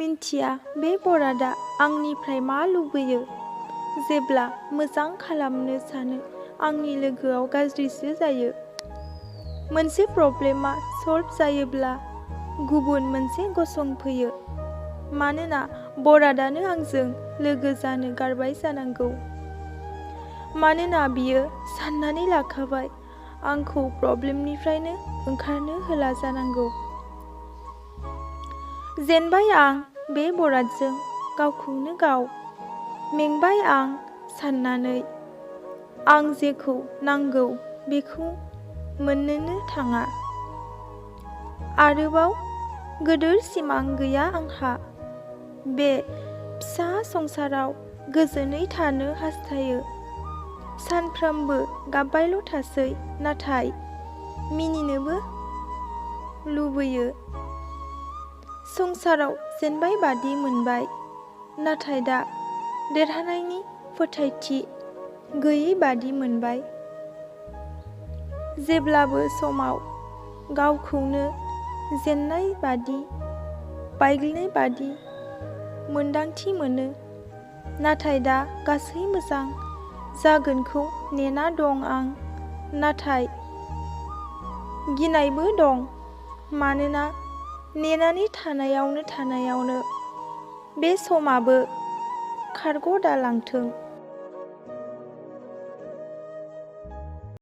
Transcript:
मिन्थिया बे बरादा आंनिफ्राय मा लुबैयो। जेब्ला मोजां खालामनो सानो आंनि लोगोआव गाज्रिसो जायो। मोनसे प्रब्लेमा सल्भ जायोब्ला गुबुन मोनसे गसंफैयो। मानोना बरादानो आंजों लोगो जानो गारबाय जानांगौ। मानोना बियो साननानै लाखाबाय आंखौ प्रब्लेमनिफ्रायनो ओंखारनो होला जानांगौ। जेनबाय आं बे बरादजों गावखौनो गाव। मेंबाय आं साननानै आं जेखौ नांगौ बेखौ मोननोनो थाङा। आरोबाव गोदोर सिमां गैया आंहा। बे फिसा संसाराव गोजोनै थानो हास्थायो। सानफ्रोमबो गाबबायल' थासै नाथाय मिनिनोबो लुबैयो। संसाराव जेनबाय बादि मोनबाय नाथाय दा देरहानायनि फोथायथि गैयै बादि मोनबाय। जेब्लाबो समाव गावखौनो जेननाय बादि बायग्लिनाय बादि मोन्दांथि मोनो। नाथाय दा गासै मोजां जागोनखौ नेना दं आं। नाथाय गिनायबो दं। मानोना नेनानै थानायावनो बे समाबो खारग' दालांथों।